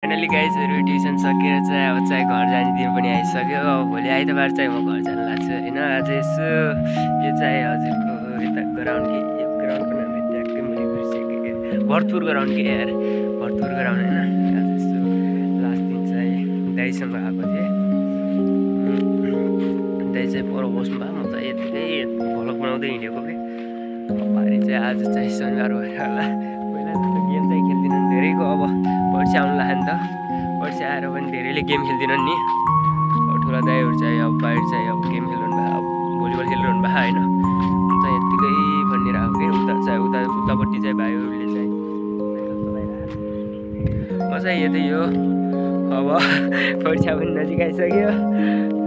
Finally गाइजहरु tuition सकेर चाहिँ अब चाहिँ घर जाने दिन पनि आइसक्यो। अब भोलि आइतबार चाहिँ म घर जान लाग्छु हैन। आज यसो यो चाहिँ हजुरको यता ग्राउन्ड के यो ग्राउन्डको नाम ट्याक्कै मैले बिर्सेको भरतपुर ग्राउन्ड के यार भरतपुर ग्राउन्ड हैन। आज यसो लास्ट दिन चाहिँ दाइसँग आएको थिएँ। दाइ चाहिँ पर बस्नु भयो, म चाहिँ यतिकै भ्लग बनाउँदै हिँडेको के पारी चाहिँ आज चाहिँ शनिबार भएर होला। पहिला त गेम चाहिँ खेल्दिनन् धेरैको, अब पर्सि आउनु लाग्यो नि त। पर्सि आएर पनि धेरैले गेम खेल्दिनन् नि। अब ठुला दाइहरू चाहिँ अब बाहिर चाहिँ अब गेम खेल्नु भयो, अब भलिबल खेलिरहनु भयो होइन। म चाहिँ यत्तिकै भनेर आएको कि उता चाहिँ उतापट्टि चाहिँ भाइहरूले चाहिँ म चाहिँ यतै हो। अब परीक्षा पनि नजिक आइसक्यो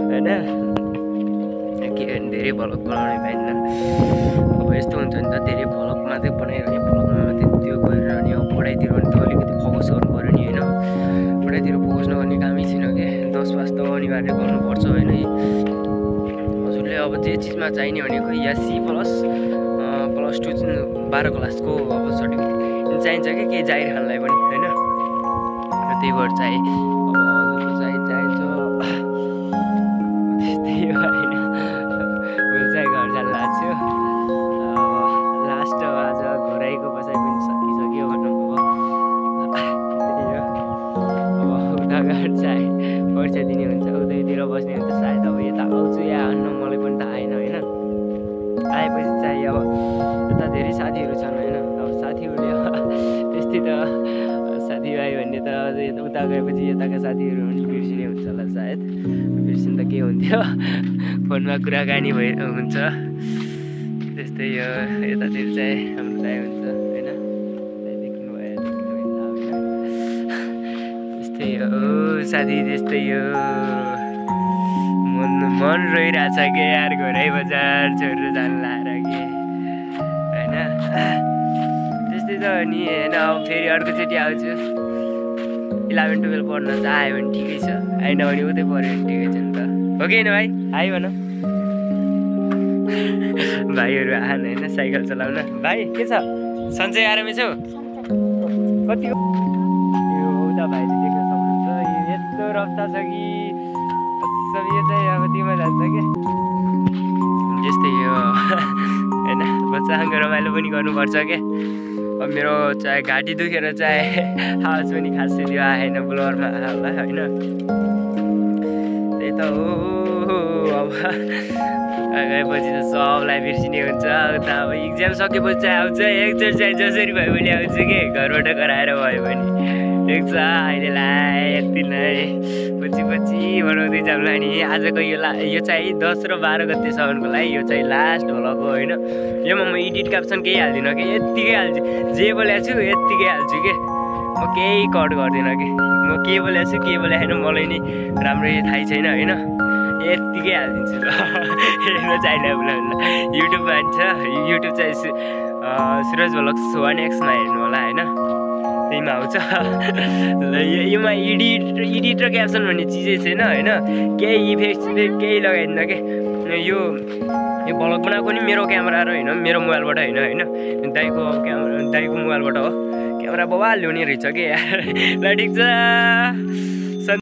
होइन। के धेरै भ्लग बनाउने पाइन्न। अब यस्तो हुन्छ नि त, धेरै भ्लग मात्रै बनाइरहने, भ्लगमा मात्रै त्यो गरिरहने। अब पढाइतिर पनि त अलिकति फोकस गर्नु पऱ्यो नि होइन। पढाइतिर फोकस नगर्ने कामै छैन कि 10 पास त अनिवार्य गर्नुपर्छ होइन। हजुरले अब जे चिजमा चाहिने भनेको या C+ +2 12 क्लासको अब सर्टिफिकेट चाहिन्छ कि केही जाहिर खानलाई पनि होइन। त्यही भएर चाहिँ अब हजुरको चाहिँ चाहिन्छ त्यस्तै हो होइन। मैले चाहिँ घर जान लाग्छु। लास्ट आज घुराइको बसाइ पनि सकिसक्यो भनौँ। अब उता घर चाहिँ पर्छ दिने हुन्छ, उतैतिर बस्ने हुन्छ सायद। अब यता आउँछु या आउनु मलाई पनि त आएन होइन। आएपछि चाहिँ अब यता धेरै साथीहरू छन् होइन। अब साथीहरूले त्यस्तै त साथीभाइ भन्ने त उता गएपछि यताका साथीहरू पनि बिर्सिने हुन्छ होला सायद। बिर्सिनु त के हुन्थ्यो, फोनमा कुराकानी हुन्छ। त्यस्तै हो यतातिर चाहिँ हाम्रो दाइ हुन्छ होइन। देख्नुभयो त्यस्तै हो साथी, त्यस्तै हो। मन रोइरहेछ के यार, घरै बजार छोडेर जानु लाएर के होइन। त्यस्तै त नि होइन। अब फेरि अर्कोचोटि आउँछु। 11-12 पढ्न चाहिँ आयो भने ठिकै छ, आएन भने उतै पऱ्यो भने ठिकै छ नि त। हो कि होइन भाइ? आयो भन। भाइहरू आएन होइन साइकल चलाउन। भाइ के छ, सन्चै आरामै छौ? कति हो यो उता भाइले देख्न सक्नुहुन्छ। यो यस्तो रफ्ता छ कि सब यो चाहिँ अब तिमा जान्छ क्या। त्यस्तै हो होइन। बच्चासँग रमाइलो पनि गर्नुपर्छ क्या। अब मेरो चाहिँ घाँटी दुखेर चाहिँ आवाज पनि खासै त्यो आएन, ब्लरमा होला होइन। त्यही त हो। अब गएपछि त सबलाई बिर्सिने हुन्छ। उता अब इक्जाम सकेपछि चाहिँ आउँछ एकचोटि चाहिँ जसरी भयो भने आउँछु कि घरबाट कराएर भयो भने ठिक छ। अहिलेलाई यति नै पछि बनाउँदै जाउँला नि। आजको यो चाहिँ 10 र 12 गतेसम्मको लागि यो चाहिँ लास्ट भ्लग हो होइन। योमा म एडिट क्याप्सन केही हाल्दिनँ कि, यत्तिकै हाल्छु। जे बोलेको छु यत्तिकै हाल्छु कि, म केही कट गर्दिनँ कि। म के बोलेको छु के बोलेको छैन मलाई नि राम्ररी थाहै छैन होइन। यत्तिकै हालिदिन्छु हेर्न चाहिने युट्युबमा हान्छ। युट्युब चाहिँ सुरज भ्लग्स 1X मा हेर्नु होला होइन। त्यहीमा आउँछ। योमा एडिट र क्याप्सन भन्ने चिजै छैन होइन। केही इफेक्ट केही लगाइदिँदा के। यो भ्लग बनाएको नि मेरो क्यामेरा र होइन, मेरो मोबाइलबाट होइन। दाइको मोबाइलबाट हो। क्यामेरा बवाल ल्याउने रहेछ कि यार। ल ठिक छ।